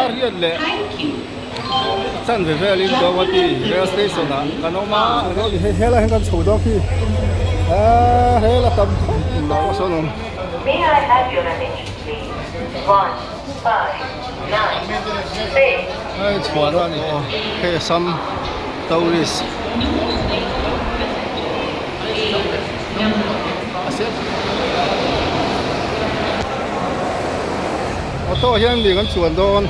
Dar riat leh chanve velin Guwahati rail station ah kan awm a. Helai hian kan chho dawn khi aaa rel a tam khawp mai a sawn awm. Hei chhuah na ani hei Assam tourist. Auto hian mi kan chuan dawn.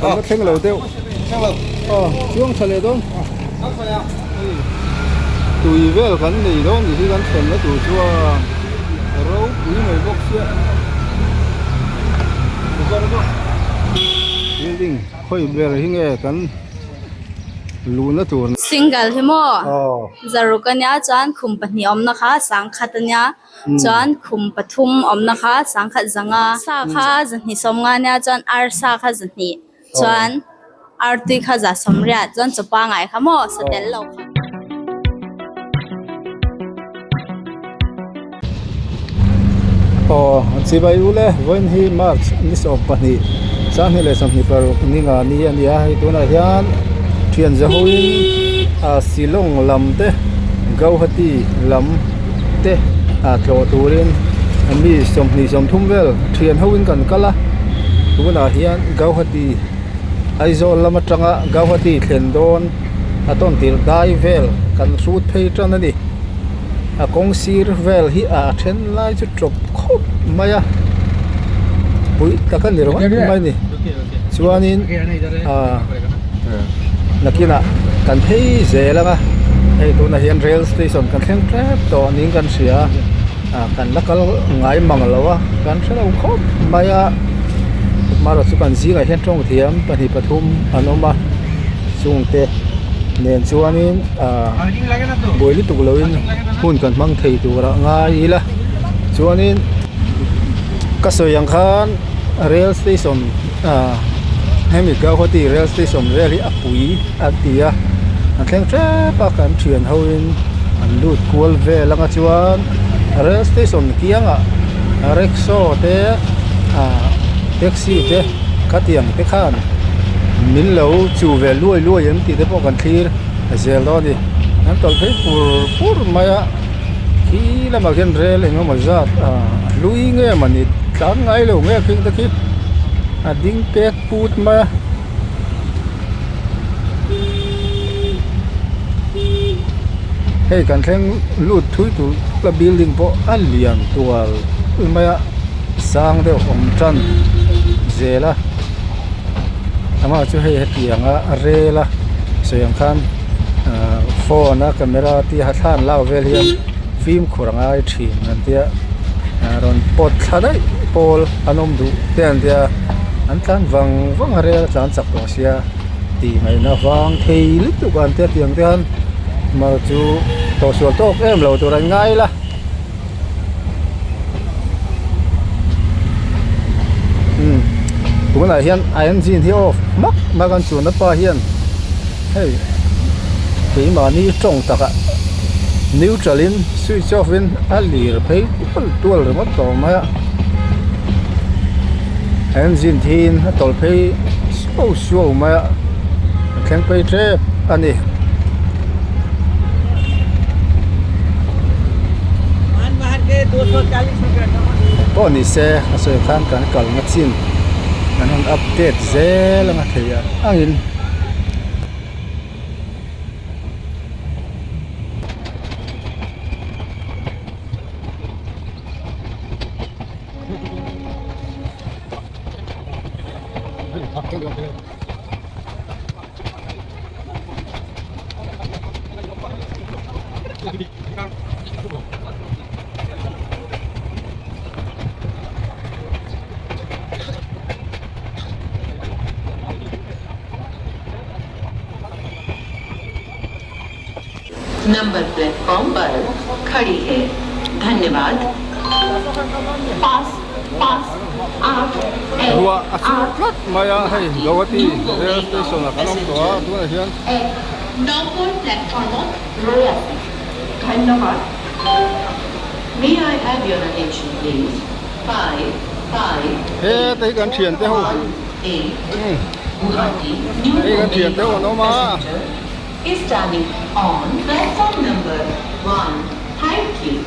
Kan va thleng lo deuh. Aw chuang tha leh dawn. Tui vel kan nei dawn ni hi kan thlen na tur chuan ropui mai bawk sia. Building khawi ber hi nge kan luhna tur. Single hi maw? Zaruk ania chuan khum pahnih awmna kha sangkhat ania chuan khum pathum awmna kha sangkhat zanga sa kha zahnih sawmnga ania chuan arsa kha zahnih chuan artui kha za sawmriat chuan chaw pangai kha maw sa tel lo kha. Aw chibai u le vawiin hi march ni 12 2026 ni nga ni a ni a hei tunah hian thian za hoin ah Shillong lam te Guwahati lam te ah tlawh turin mi 23 vel thian hoin kan kal a tunah hian Guwahati Aizawl lam atanga Guwahati thlen dawn a tawn tirh dai vel kan hrut phei tan a ni. A kawng sir vel hi a then lai chu tawp khawp mai a pui tak a ni ringawt mai a ni chuanin ah nakinah kan phei zel ang a hei tunah hian rail station kan thleng tep tawh niin kan hria a ah kan la kal ngai mang lo a kan hre lo khawp mai a marawh chu kan zingah hian tawng thiam pahnih pathum an awm a chungte nen chuanin. Ahh buai lutuk loin hun kan hmang thei tur ah ngai ila chuanin ka sawi ang khan rail station ahh hemi Guwahati rail station vel hi a pui an ti a an thleng tep a kan thian ho in an lut kual vel anga chuan rail station kiangah rickshaw te ahh taxi te khatiang te khan min lo chu ve luai luai em tih te pawh kan thlir. A zel dawn a ni an tawlh phei pur pur mai a khi lamah khian rel eng emaw zat ah a hlui nge mawni tlan ngai lo nge khing te khi a ding pek put mai a. Hei kan thleng lut thui tur la building pawh a lian tual mai a sang deuh awm tan zel a. Amah chu hei hetiang a rel a sawi ang khan ahh phone a camera te a thla an lak vel hian fimkhur a ngai thin an tia ah rawn pawt thla daih pawl an awm duh te an tia an tlan vang vang a rel a tlan chak tawh sia tih ngaihna vang thei lutuk an tia tiang te hian mar chu tawhsual tawk em lo tur an ngai la. Umm tunah hian a engine hi off hmak hmak an chuan apa hian hei keimahni tawng takah neutral in switch off in a lir phei tual tual ringawt tawh mai a engine thiin a tawlh phei suau suau mai a a thleng phei tep a ni. Pawh ni se a sawi khan kan kalna chin kan rawn update zel anga thei ang angin. Number platform पर खड़ी है धन्यवाद पास पास आठ Ruah a chhung tlat mai a hei Guwahati rail station ah kan awm tawh a tunah hian number platform रৈ আছে ধন্যবাদ। May I have your attention please? Five, five, He te hi kan thian te ho. one, eight, Guwahati, New Hei kan thian te ho an awm a. Passenger is standing on platform number 1. Thank you.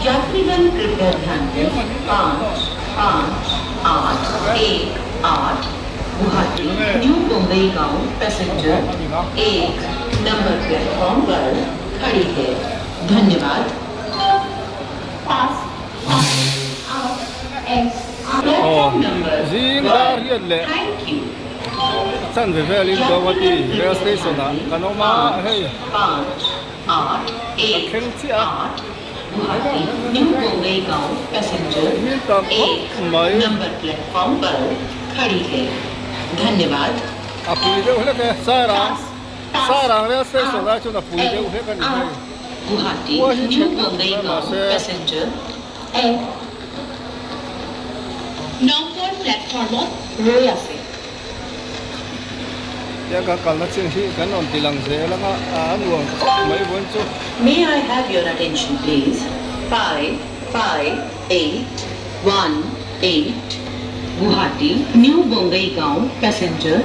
यात्रीगण कृपया ध्यान दें पाँच पाँच आठ एक आठ गुवाहाटी न्यू बम्बई गांव पैसेंजर एक नंबर प्लेटफॉर्म पर खड़ी है धन्यवाद पाँच पाँच आठ एक platform number Zing dar hian leh thank you chanve velin Guwahati rail station ah kan awm a hei पाँच आठ एक thleng chiah a. आठ गुवाहाटी न्यू बम्बई गांव पैसेंजर Mil tam khawp एक mai. Number platform पर खड़ी है धन्यवाद A pui deuh hlek e Sairang Sairang rail station lai chuan a pui deuh hlek a ni hei. Guwahati Khua hi new chhek deuh Bombay mai गांव mahse passenger एक number প্লেটফৰ্মত ৰৈ আছে Tiang kan kalna chin hi kan rawn ti lang zel ang a a nuam khawp mai vawiin chu. May I have your attention please? 5 5 8 1 8 Guwahati New Bombay Gaon passenger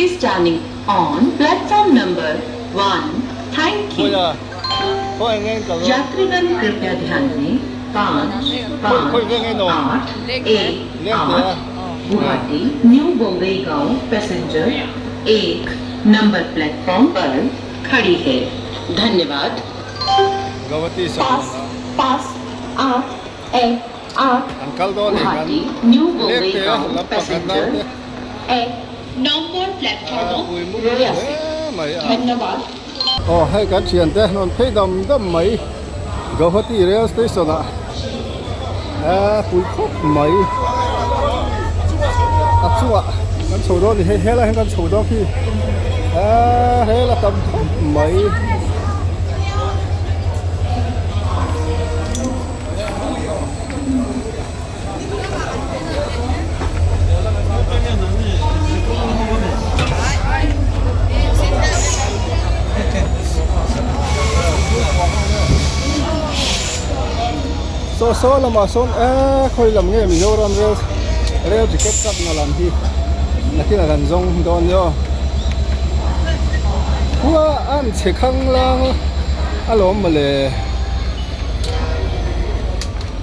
is standing on platform number 1. Thank you. Khawi a khawi nge kal dawn? यात्रीगण कृपया ध्यान दें पाँच khawi veng nge पाँच nuam? आठ एक Leng te a. आठ गुवाहाटी न्यू बॉम्बे गांव पैसेंजर एक नंबर प्लेटफॉर्म पर खड़ी है धन्यवाद Guwahati पाँच sahuan ah पाँच आठ एक आठ an kal dawn a ni kan Guwahati new leng Bombay te a गांव lam pakhat passenger nau te एक number a platform pui mup रৈ আছে hle mai a. ধন্যবাদ Aw hei kan thian te rawn phei dam dam mai Guwahati rail station ah a pui khawp mai a chungah kan chho dawn a ni hei helai hian kan chho dawn khi a rel a tam khawp mai. Saw saw lamah sawn eee khawi lam nge Mizoram rail rail ticket cut na lam hi nakin a kan zawng dawn nia aw khua a an chhe khang lang a lawm mawle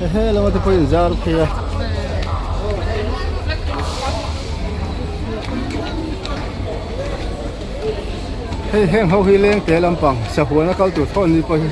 hehe lama te pawhin zar phei a. Hei heng ho hi leng te lampang sahuan a kal tur thawn ni pawh hi.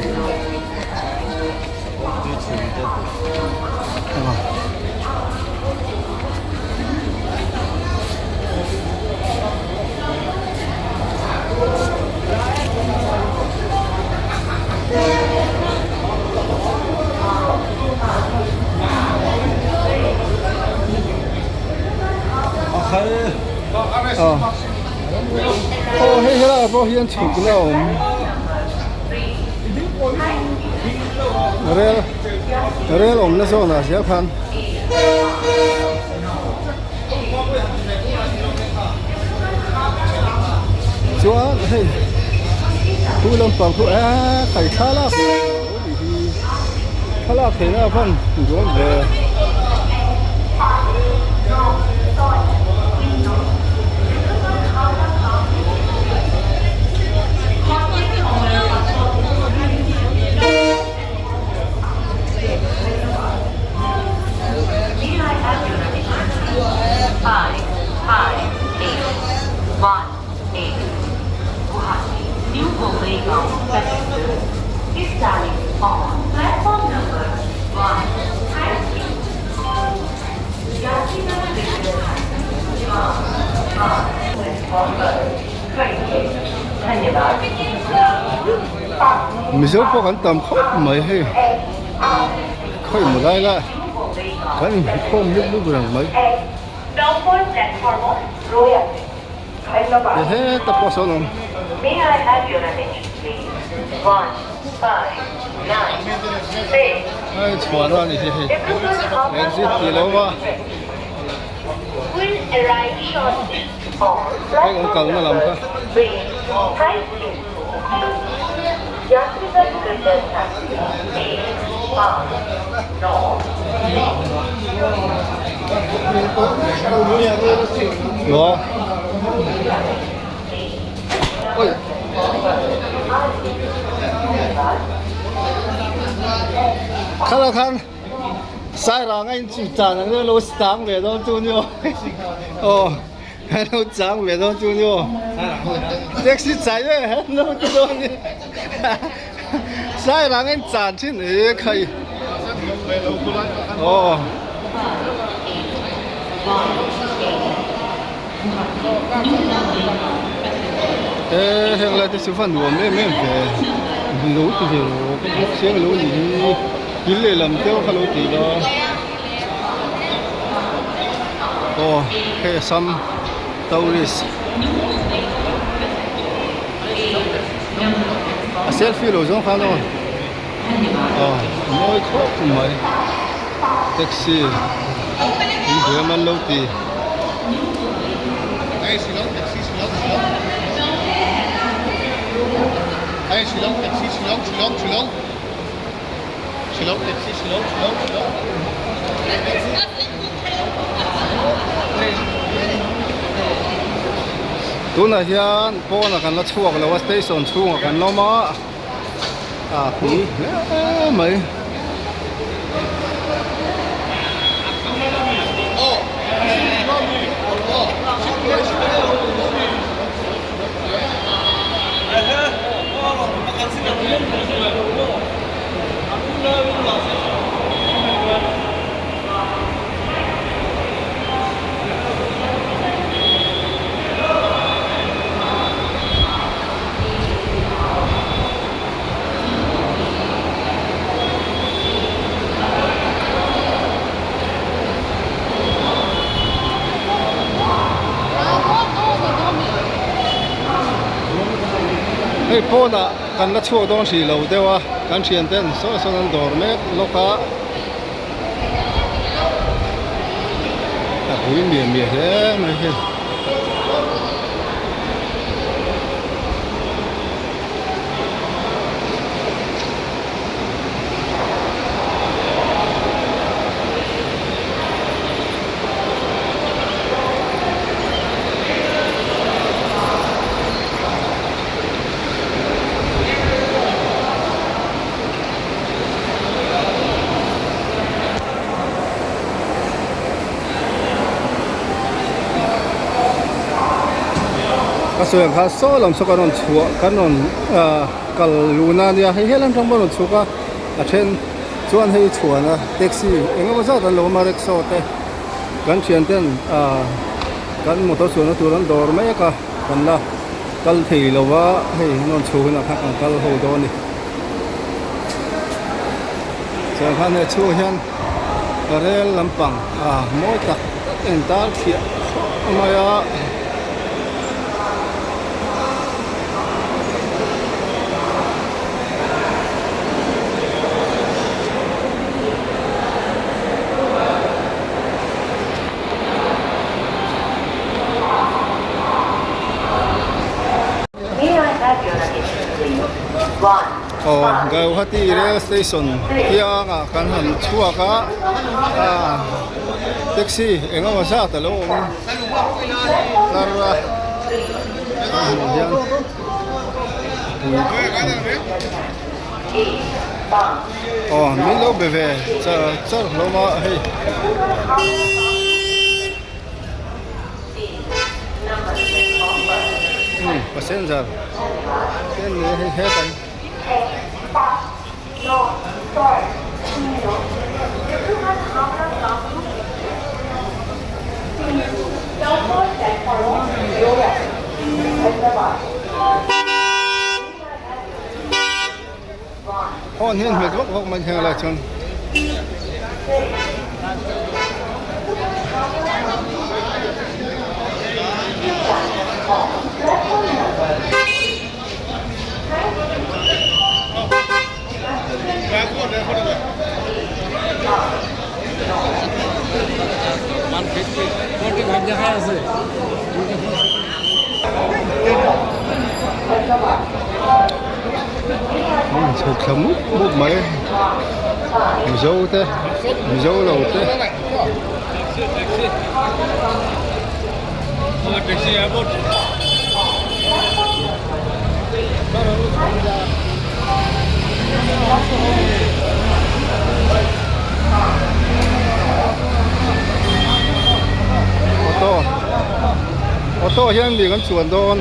Aw hei helaiah pawh hian chhuk na a awm rel rel awmna zawnah zel khan. Chuan hei khu lampang khu eee khai thlalak lo ni hi thlalak theihna a van dawn ve. Five, five, eight, one, eight. Guwahati, New Bombay Gaon passenger is standing on platform number 1. Thank you. यात्रीगण कृपया platform पर खड़ी है धन्यवाद Mizo pawh kan tam khawp mai hei khawi maw lai lah kan inkhawm lup lup reng mai. Number প্লেটফৰ্মত ৰৈ আছে ধন্যবাদ He heta pawh sawn awm. May I have your attention please? 1, 5, 9, 6, Hei chhuahna a ni hi hei exit tih lo va. will arrive shortly on Hei kan kalna lam kha. 3. Thank you. यात्रीगण कृपया ध्यान दें। Khala khan Sairang a inchih tan ang deuh lo chang ve dawn chu ni aw aw an lo chang ve dawn chu ni aw taxi chai e an lo ti dawn ni Sairang a inchan thin e khai aw. He heng lai te chu va nuam em em ve lo ti ve rawh ka bawk chiang lo ni hi thil lehlam deuh kha lo ti la aw hei assam tourist a selfie lo zawng khan aw aw mawi khawp mai taxi in hliam an lo ti. Tunah hian pawnah kan la chhuak lo a station chhungah kan lawm a. A pui hle mai. Hei pawnah kan la chhuak dawn hrih lo deuh a kan thian ten saw sawn an dawr mek lawk a a pui miah miah hle mai hi. A sawi ang khan saw lam saw kan rawn chhuah kan rawn ah kal luhna a nia hei helam atang pawh a rawn chhuk a a then chuan hei chhuan a taxi eng emaw zat an lo awm a rickshaw te kan thian ten ah kan motor chuanna tur an dawr mek a kan la kal thei lo va hei an rawn chhuh hunah khan kan kal ho dawn a ni. Chuan khan hei chhungah hian rel lampang ah mawi tak tak a intar thliah thluah mai a. Aw Guwahati rail station kiangah kan han chhuak a ah taxi eng emaw zat a lo awm tlar a kan hmuh hian aw min lo be ve char char hlawm a hei. Passenger te an ni a hei hetan Horn hian hmet vak vak mai hian a lai chuan. Chhuk thla mup mup mai. Mizo te Mizo lo te. Auto auto hian mi kan chuan dawn.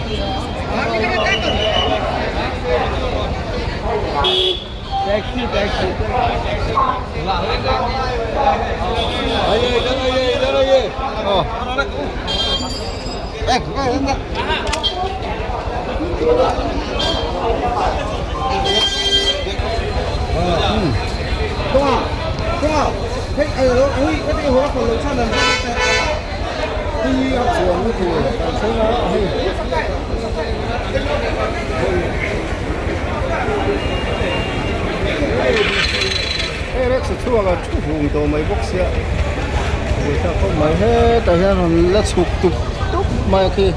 Hei rickshaw chhuak a thu hung tawh mai bawk sia buaithlak khawp mai hetah hian rawn la chhuk tup tup mai a khi.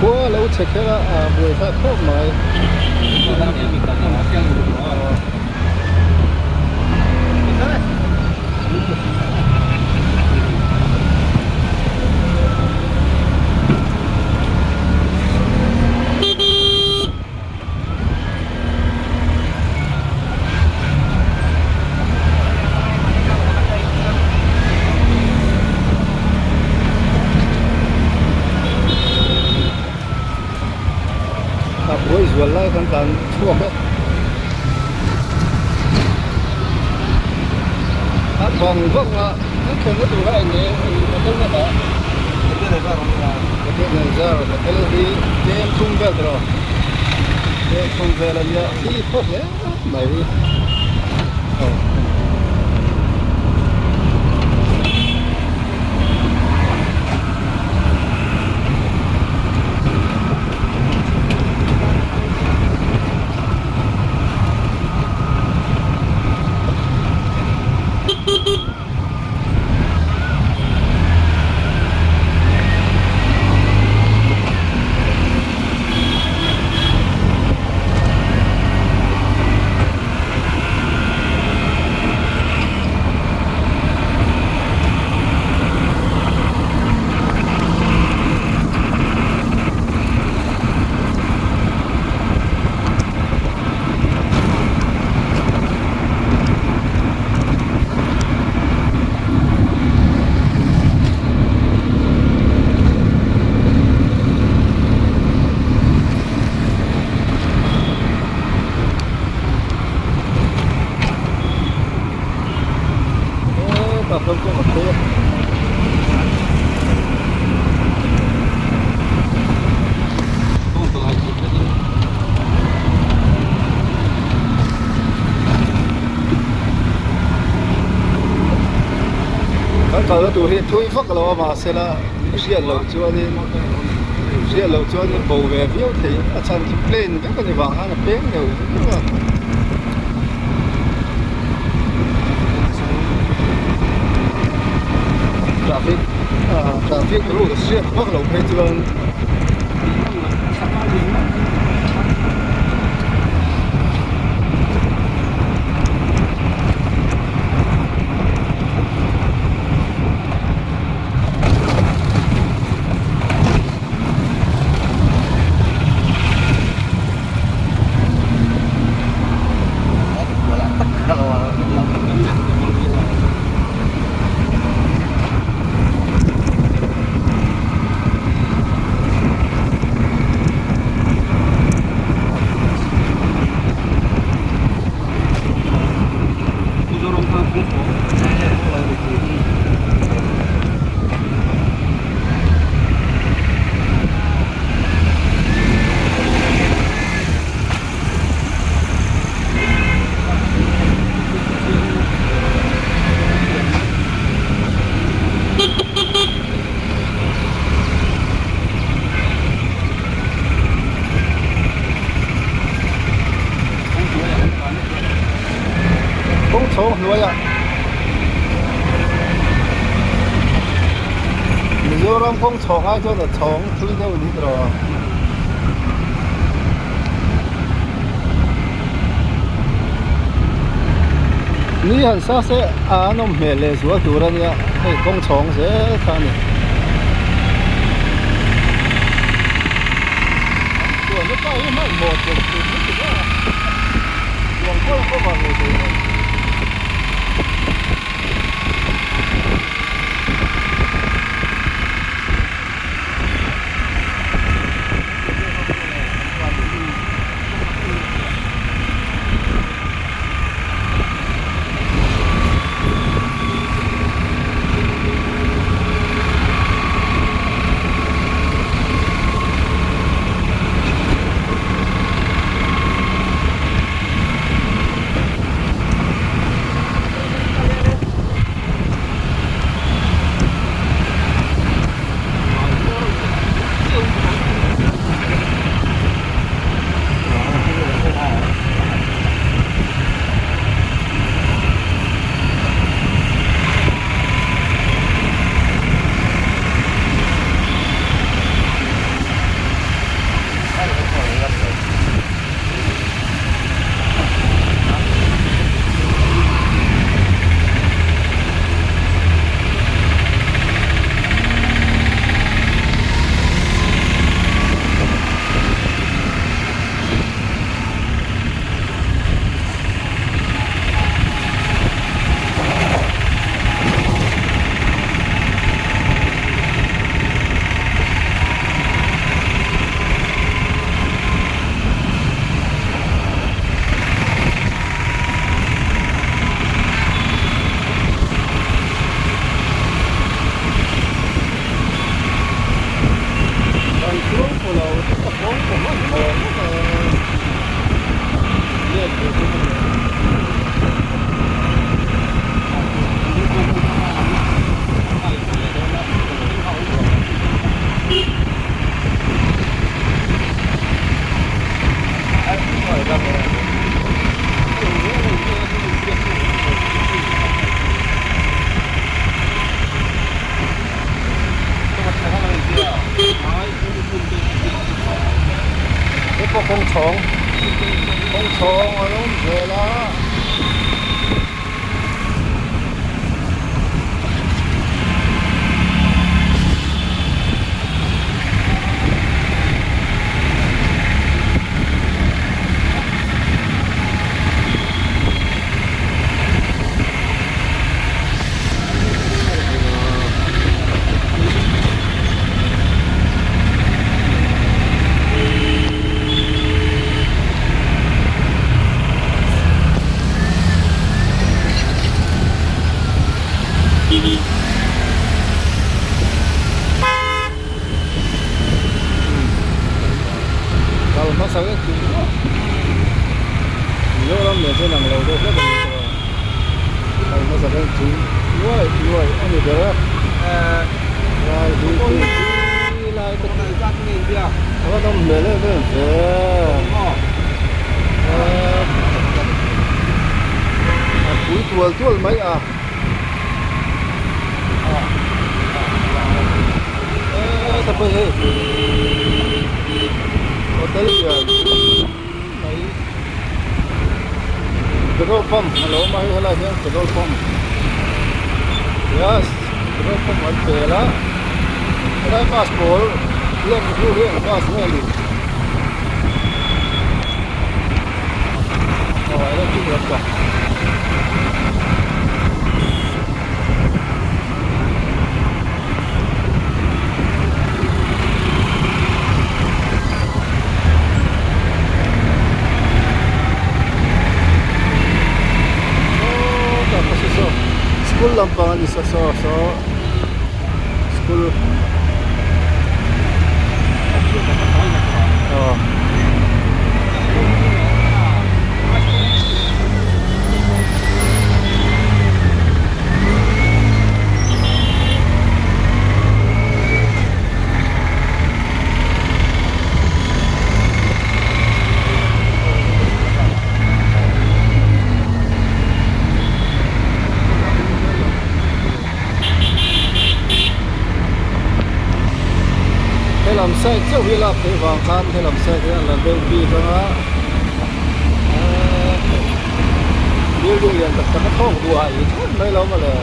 Khua lo chhe kher a ah buai thlak khawp mai. A buai zual lai khan tlan chhuak a a bang vang a an thlenna tur a eng nge hotel na dah hotel Nazar hotel hi tlem thum vel tawh tlem thum vel a nia thi khawp hle mai aw. Hetah chuan kawng a phei a. Kan kalna tur hi thui vak lo a mahse la hriat loh chuanin hriat loh chuanin bo ve viau thei a chhan chu plane vek a ni vang khan a peng neuh neuh a. Traffic ah traffic rule hriat vak loh phei chuan chhawng hnuaiah Mizoram kawng chhawng ai chuan a chhawng thui deuh ni tawh. Ni han sa se a an awm hmel leh zual tur a nia hei kawng chhawng zel kha a ni. He pawh kawng chhawng kawng chhawng a awm zel a. Kal hmasa vek chu Mizoram leh chuan ang lo deuh hlek a ni tawh a kal hmasa vek chu nuai nuai a ni ber a lai hi chu lai te khi a va nawm hmel em em ve a pui tual tual mai a. Hotel lian mai petrol pump a lo awm a hei helaiah hian petrol pump yes petrol pump an pel a helai bus pawl lem hnu hi eng bus nge ni aw electric lampang. School lampang a ni saw saw saw school aw. lak theih vang khan helam side hian a la deuh bik ang a building lian tak tak a thawk duah i thawt mai lo mawle.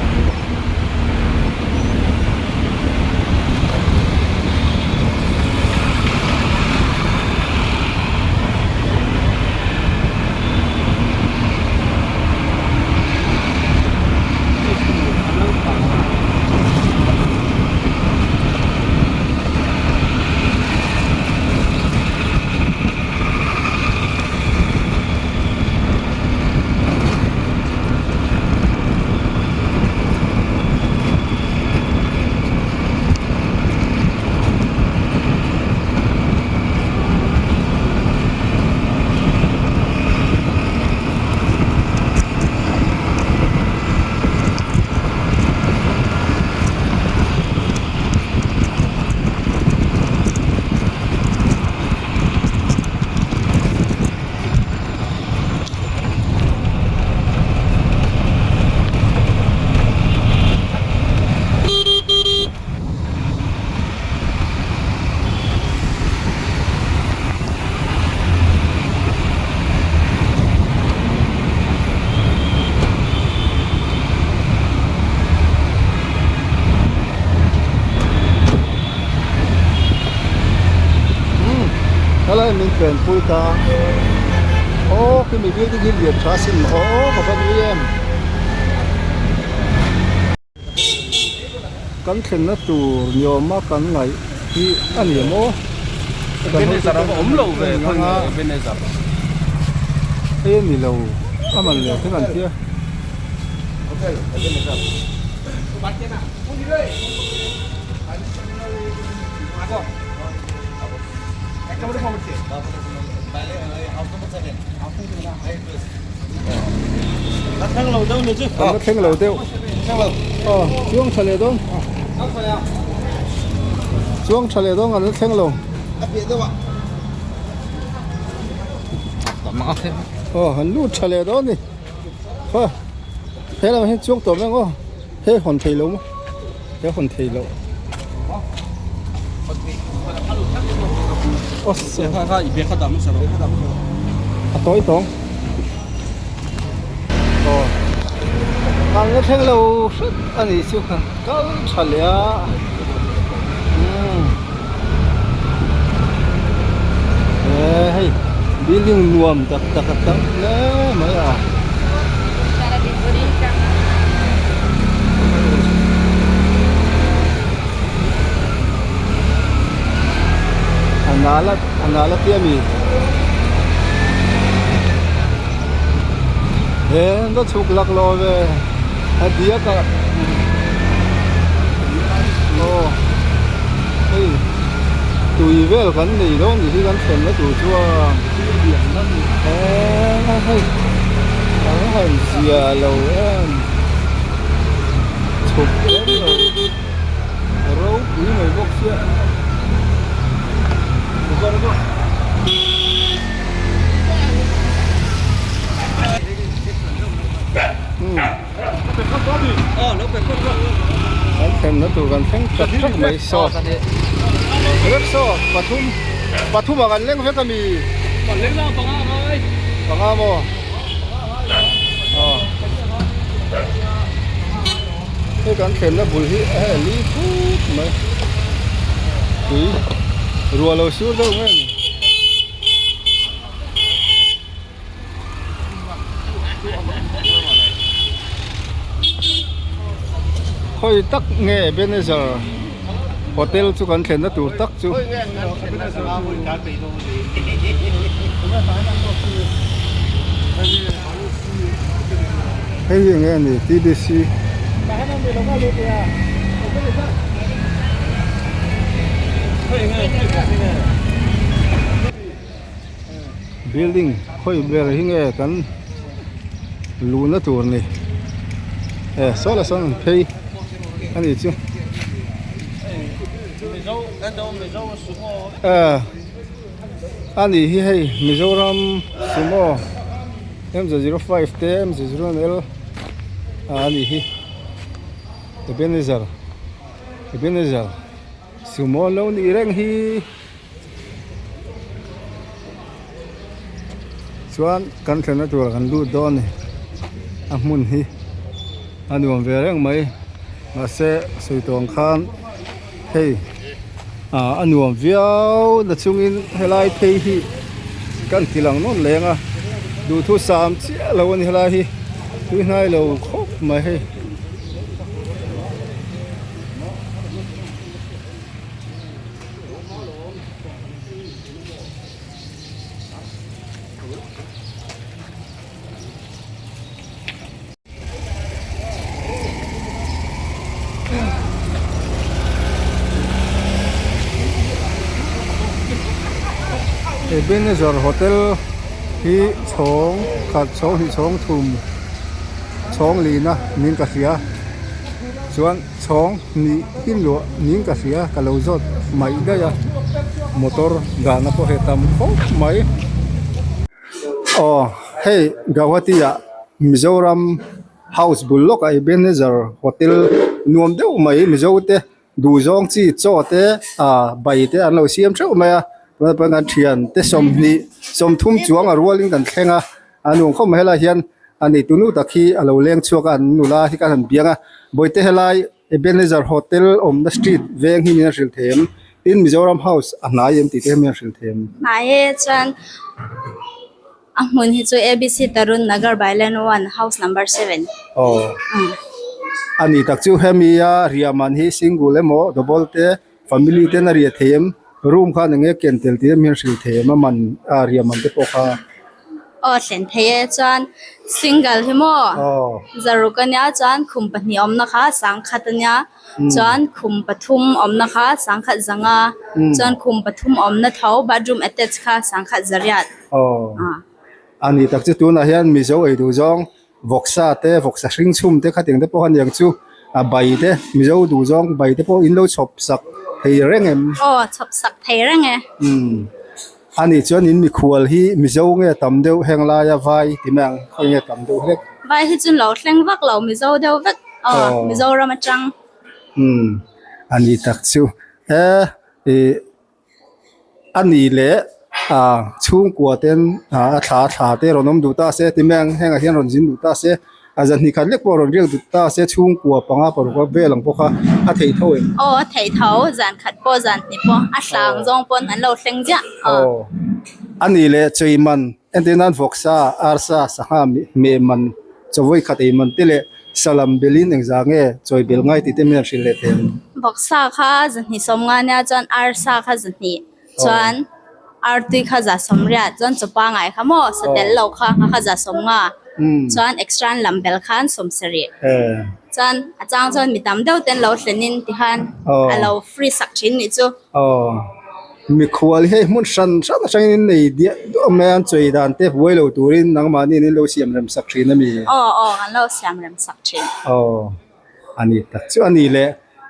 Helai min penpui ta aw khimi building hi lian tha sin aw ka va nui em. Kan thlenna tur ni awma kan ngaih hi a ni maw? Ebenezer a va awm lo ve khawi nge Ebenezer? Hei a ni lo a man leh thil an tia. Hotel Ebenezer. Kan la thleng lo deuh aw chuang tha leh dawn chuang tha leh dawn kan la thleng lo aw han lut tha leh dawn ni khaw he lamah hian chuang tawh mai ang aw he hawn thei lo maw he hawn thei lo a tawi tawng aw kan la thleng lo hret a nih chu kan kal tha leh a umm he hei building nuam tak tak a tam hle mai a. A nal a nal a tia mi he an va chhuk lak lo ve a diak ah aw hei tui vel kan nei dawn ni hi kan thlen na tur chuan eee hei ang han zia lo em chhuk em lo. Ropui mai bawk sia. Kan thlenna tur kan thleng tak tak mai saw vek saw pathum pathum ah kan leng vek ami panga maw aw. Hei kan thlenna bul hi a li phut mai tui ruah lo sur deuh nge ni. Khawi tak nge Ebenezer hotel chu kan thlenna tur tak chu. Hei hi enge a ni TBC building khawi ber hi nge kan luhna tur ni e saw lah sawn an phei a ni chu a ni hi hei Mizoram sumo. M05 te M01L a ni hi Ebenezer Ebenezer sumo an lo nih reng hi. Chuan kan thlenna tur kan lut dawn a ni a hmun hi a nuam ve reng mai mahse sawi tawng khan hei ah a nuam viau na chungin helai phei hi kan ti lang nawn leng a duhthusam chiah lo a ni helai hi tui hnai lo khawp mai hei. Ebenezer hotel hi chhawng khat chhawng hnih chhawng thum chhawng lina niin ka hria chuan chhawng hnih hi luah niin ka hria ka lo zawt mai daih a motor dahna pawh hei tam khawp mai aw hei Guwahati ah Mizoram house bul lawkah Ebenezer hotel nuam deuh mai Mizo te duh zawng chi chaw te ah bai te an lo siam theuh mai a tunah pawh hian kan thian te sawmhnih sawmthum chuang a rualin kan thleng a a nuam khawp mai helaiah hian a neitu nu tak hi a lo leng chhuak a an nula hi khan an biang a bawihte helai Ebenezer hotel awmna street veng hi min a hrilh thei em tin Mizoram house a hnai em tih te hi min a hrilh thei em. Hnai e chuan a hmun hi chu ABC Tarun Nagar Bailen 1 house number 7. Aw a ni tak chu hemi a riahman hi single emaw double te family ten a riah thei em room khan eng nge ken tel tih em hian hrilh thei em a man a riahman te pawh kha. Aw thlen thei e chuan single hi maw zaruk ania chuan khum pahnih awmna kha sangkhat ania chuan khum pathum awmna kha sangkhat zanga chuan khum pathum awmna tho bathroom attach kha sangkhat zariat. Aw a ni tak chu tunah hian Mizo ei duh zawng vawksa te vawksa hring chhum te khatiang te pawh a niang chu a bai te Mizo duh zawng bai te pawh in lo chhawp sak thei reng em? Aw chhawp sak thei reng e. Umm a nih chuan in mikhual hi Mizo nge tam deuh heng laia vai ti mai ang khawi nge tam deuh hlek? Vai hi chu lo thleng vak lo Mizo deuh vek aw Mizoram atang. Umm a ni tak chu e ih. A ni leh ah chhungkua ten ah a thla thla te rawn awm duh ta se ti mai ang hengah hian rawn zin duh ta se a zahnih khat lek pawh rawn riak duh ta se chhungkua panga paruk a vel ang bawk a a theih tho em? Aw a theih tho zan khat pawh zan hnih pawh a hlang zawng pawn an lo thleng ziah aw. A ni leh chei man entir nan vawksa arsa sangha meh man chawi khat ei man te leh salam belin engzah nge chawi bel ngai tih te min han hrilh leh thei ang. Vawksa kha zahnih sawmnga nia chuan arsa kha zahnih chuan artui kha za sawmriat chuan chaw pangai kha maw sa tel lo kha kha kha za sawmnga chuan extra an lam bel khan sawmsarih chuan a chang chuan mi tam deuh ten lo thlenin tikhan a lo free sak thin nih chu. Mikhual hi hei hmun hran hran atangin in nei diah duah mai a, an chawi dan te buai lo turin nangmahniin in lo siam rem sak thin a mi? Aw aw an lo siam rem sak thin. Aw a ni tak chu a ni le.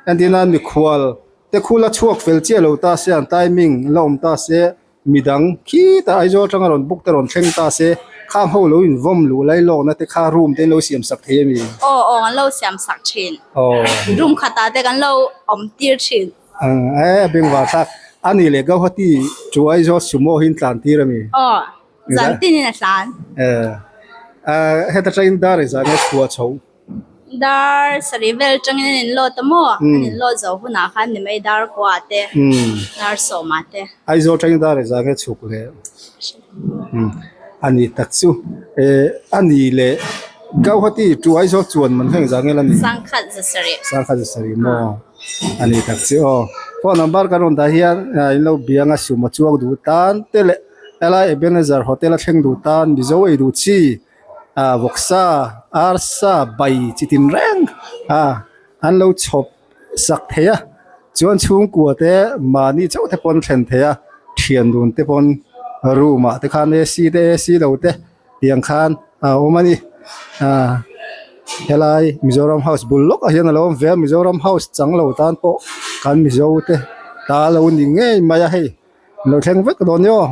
Entirna mikhual te khu la chhuak fel chiah lo ta se an timing la awm ta se midang khitah Aizawl atanga rawn book te rawn thleng ta se khang ho lo invawm luh lai lawkna te kha room te in lo siam sak thei a mi? Aw aw an lo siam sak thin. Aw. Room khatah te kan lo awm tir thin. A bengvar thlak a ni leh Guwahati chu Aizawl sumo hi an tlan tir a mi? Aw, zan tin in a tlan. Heta tangin dar engzah nge chhuah chho? Dar sarih vel tangin an inlawt a maw? An inlawt zo hunah khan ni mai dar kua te, dar sawma te. Aizawl tangin dar engzah nge chhuk leh? A ni tak chu a ni leh Guwahati chu Aizawl chuan man heng zah nge la ni? Sangkhat za sarih. Sangkhat za sarih maw? A ni tak chu aw. Phone number kan rawn dah hian in lo biang a sum a chuak duh tan te leh helai Ebenezer hotel a thleng duh tan Mizo ei duh chi ah vawksa arsa bai chi tin reng ah an lo chhawp sak thei a chuan chhungkua te mahni chauh te pawn thlen thei a thian dun te pawn room ah te khan ac te ac lo te. Tiang khan a awm a ni ah helai Mizoram house bul lawkah hian a lo awm ve a Mizoram house chang lo tan pawh kan Mizo te ta lo ni ngei mai a hei lo thleng vek dawn ni aw.